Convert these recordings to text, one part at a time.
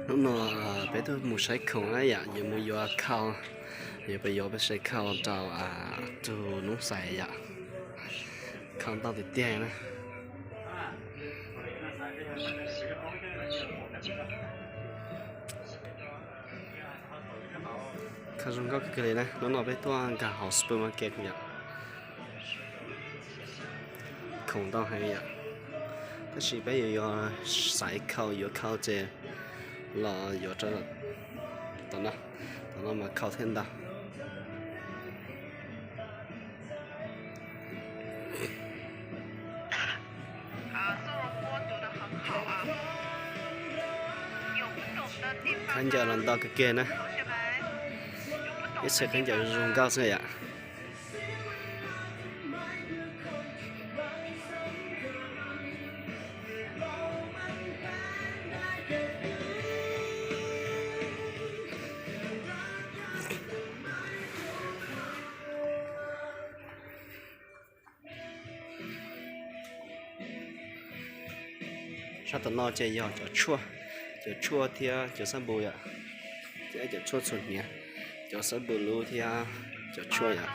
Hnub no peb tuaj mus saib khoom na yom, yuav mus yuav khau, yuav peb yuav peb saib khau rau tus noob xais yom. Khau ntau tiag tiag na. Khau zoo nkauj kawg li na, hnub no peb tuaj nkag hauv supermarket yom. Khoom ntau heev yom, tab sis peb yuav yuav xaiv khau, yuav khau ces los yuav rau tom no, tom no mas khau thiaj ntau. Khaub ncaws los ntau kawg kiag na, ib txhia khaub ncaws zoo nkauj xwb yom. Sab tom no ces yog cov tshuaj, cov tshuaj thiab cov xab npum yom, thiab cov tshuaj txhuam hniav, cov xab npum lub thiab cov tshuaj yom.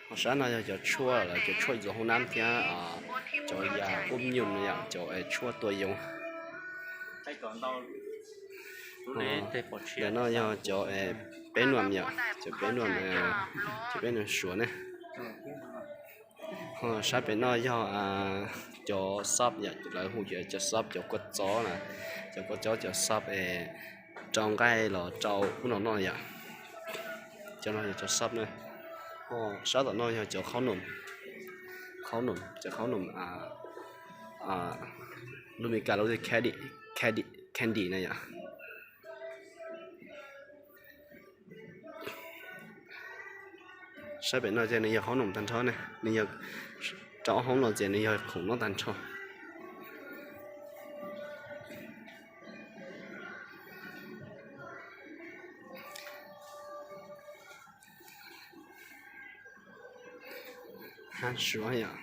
Ho sab no yog cov tshuaj, cov tshuaj yuav hoob nab thiab cov yas ub nyum yom, cov tshuaj tua yoov. Ntawm no yog cov peb nuam yom, cov peb nuam, cov peb nuam Suav ne. Ho sab pem no yog cov xab yom, lawv hu cov xab cov kua txob na, cov kua txob cov xab es rau nqaij los rau ub no noj yom. Cov no yog cov xab na. Ho sab tom no yog cov khaub num, khaub num, cov khaub num lus Meskas lus tias candy, candy, candy na yom. Sab pem no ces nws yog khaub num tag nrho ne, nws yog rau ob hoob no ces nws yog khoom noj tag nrho. Hab Suav yom.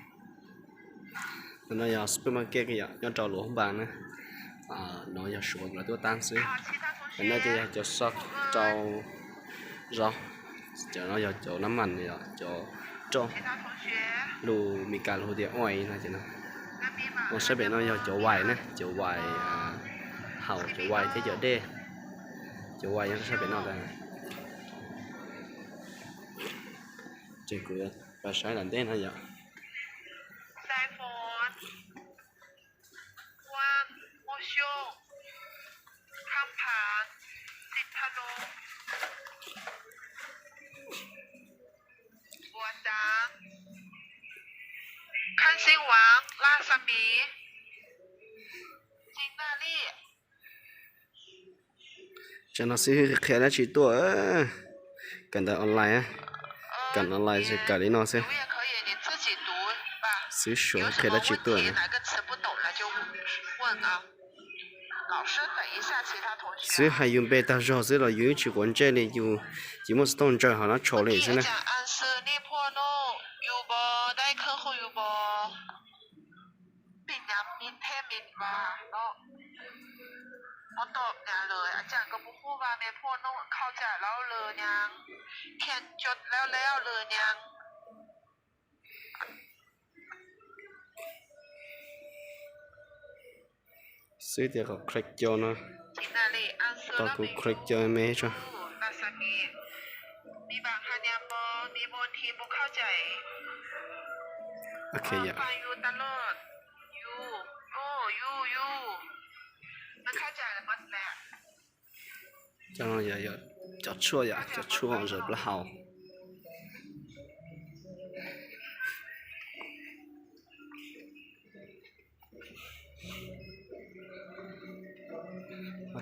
Ntawm no yog supermarket yom, nyob rau Luas Phab Npas na. No yog Suav lawv tuaj tab xwb. Ntawm no ces yog cov xov rau zaub, cov no yog cov nab mas yom, cov roj, lus Meskas lus hu tias oil no ces no. Ho sab pem no yog cov vais na, cov vais haus, cov vais thiab cov dej, cov vais nyob sab pem no ntag. Ces kuv pas saib nram ntej no yom. Tsam no xib hwb qhia dab tsi tuaj, kawm ntawv online, kawm online ces kawm li no xwb. Xib hwb Suav qhia dab tsi tuaj. Xib hwb hais yus npe tag zog xwb los yus yeej tsis quav ntsej li, yus tsis muaj xov tooj ntsaws hauv no tsho li xwb na. Xib hwb tias kom click caw no, tau kuv click caw me tso. Ok yom. Cov no yog cov tshuaj yom, cov tshuaj zam plaub hau.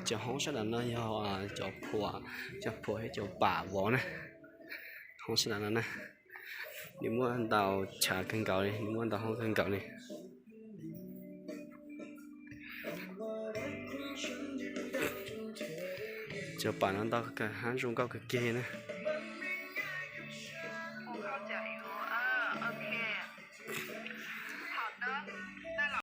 Cov hoob sab nram no yog cov phuam, cov phuam thiab cov pam vov na. Hoob sab nram no na, nws muaj ntau chav kawg nkaus li, nws muaj ntau hoob kawg nkaus li. Cov pam no ntau kawg, hab zoo nkauj kawg kiag na.